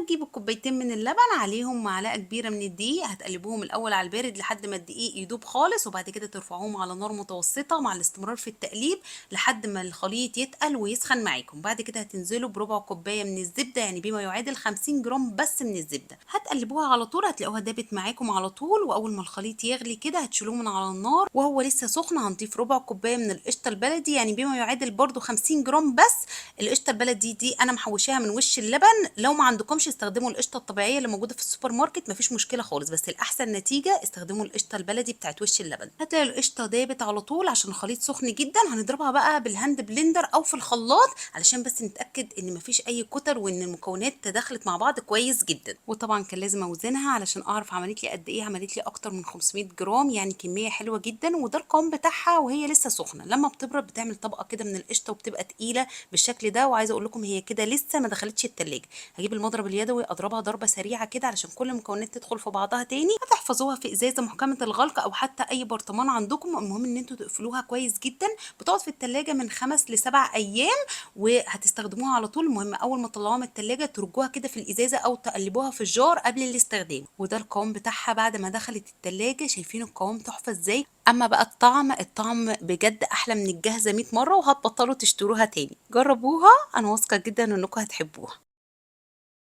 هتجيبوا كوبايتين من اللبن، عليهم معلقه كبيرة من الدقيق، هتقلبوهم الاول على البارد لحد ما الدقيق يدوب خالص، وبعد كده ترفعوهم على نار متوسطه مع الاستمرار في التقليب لحد ما الخليط يتقل ويسخن معاكم. بعد كده هتنزلوا بربع كوباية من الزبدة، يعني بما يعادل 50 جرام بس من الزبدة. هتقلبوها على طول، هتلاقوها دابت معاكم على طول. واول ما الخليط يغلي كده هتشيلوه من على النار وهو لسه سخن. هنضيف ربع كوباية من القشطه البلدي، يعني بما يعادل برده 50 جرام بس. القشطه البلدي دي انا محوشاها من وش اللبن، لو ما عندكمش استخدموا القشطه الطبيعية اللي موجودة في السوبر ماركت، مفيش مشكلة خالص، بس الاحسن نتيجة استخدموا القشطه البلدي بتاعت وش اللبن. هتلاقي القشطه دابت على طول عشان الخليط سخن جدا. هنضربها بقى بال hand blender او في الخلاط علشان بس نتاكد ان مفيش اي كتل وان المكونات تداخلت مع بعض كويس جدا. وطبعا كان لازم اوزنها علشان اعرف عملت لي قد ايه. عملت لي اكتر من 500 جرام، يعني كمية حلوة جدا. وده القوام بتاعها وهي لسه سخنة. لما بتبرد بتعمل طبقه كده من القشطه وبتبقى تقيلة بالشكل ده. وعايزه اقول لكم هي كده لسه ما دخلتش التلاجة. هجيب المضرب اليدوي اضربها ضربه سريعة كده علشان كل المكونات تدخل في بعضها تاني. هتحفظوها في ازازة محكمة الغلق او حتى اي برطمان عندكم، المهم ان انتوا تقفلوها كويس جدا. بتقعد في التلاجة من 5 ل7 ايام وهتستخدموها على طول. المهم اول ما تطلعوها من التلاجة ترجوها كده في الازازه او تقلبوها في الجار قبل الاستخدام. وده القوام بتاعها بعد ما دخلت التلاجة، شايفين القوام تحفة ازاي. اما بقى الطعم، الطعم بجد احلى من الجاهزة 100 مرة، وهتبطلوا تشتروها تاني. جربوها، انا واثقة جدا انكم هتحبوها.